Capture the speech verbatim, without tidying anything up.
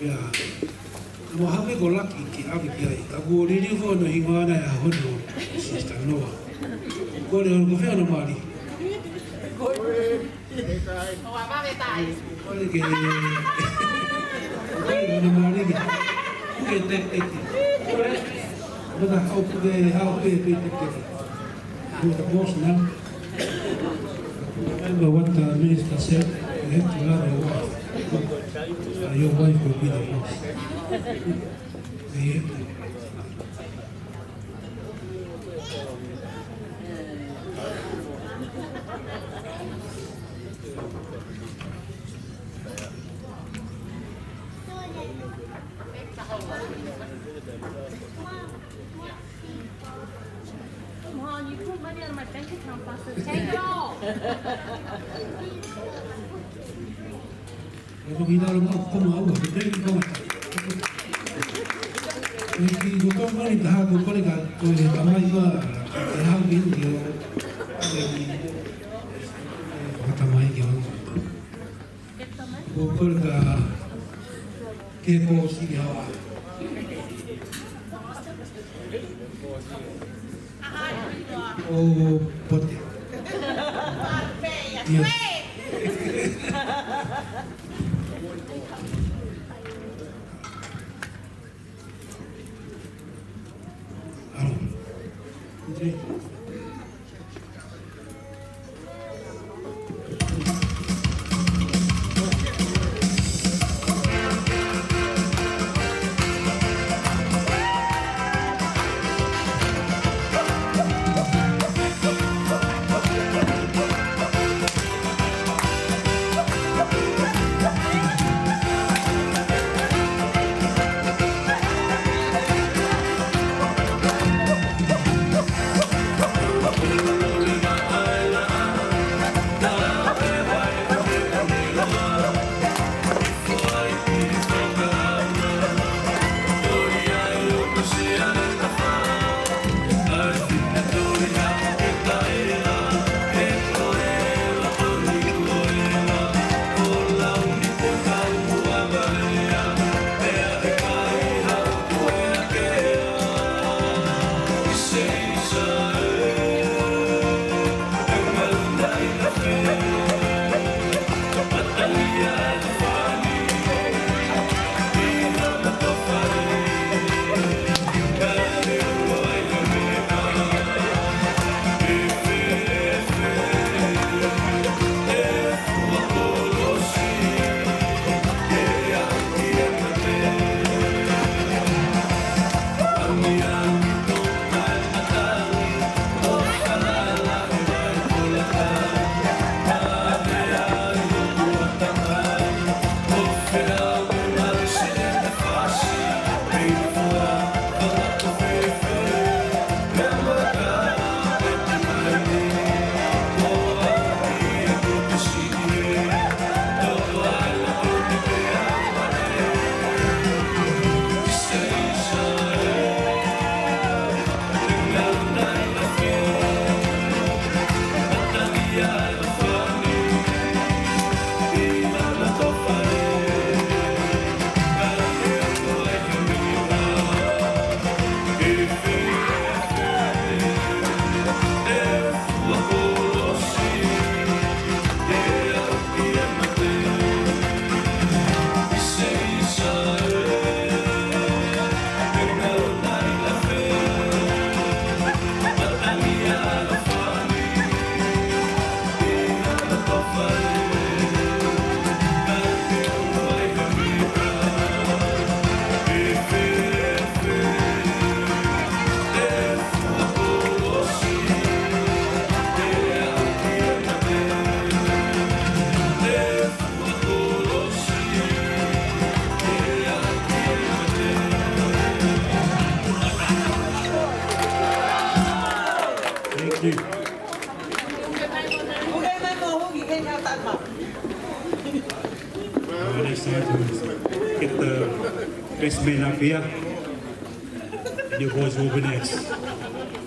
Ia, naʻa mau hanga ko Laki ke ʻave ki ai. Ka kuo liliu foki hono hingoa ʻana ʻi he ʻaho ni, Sister Noa. Kole hono, ko fē hono mali? Kole ke, kole hono mali ke. Kuke te, te, te. Kole. Mata hau kuke, hau pe, pe, pe, pe. You're the boss now. Remember what the minister said, you have to love your wife. Uh, your wife will be the boss. Yeah. Come on, you pulled money out of my bank account, Pastor. Take it all. Ko e toki talo mau ko mau, ko e toki talo mau. Ko e ki ko tau mani taha ko kole ka, ko e tamai ka, e hau ki uki o, e ki, e tamai ki o. Ko kole ka, ke ko si ki hawa. O pote. Ia. Alo. Thank you. All right, next time, get the best man up here. And your boys will be next.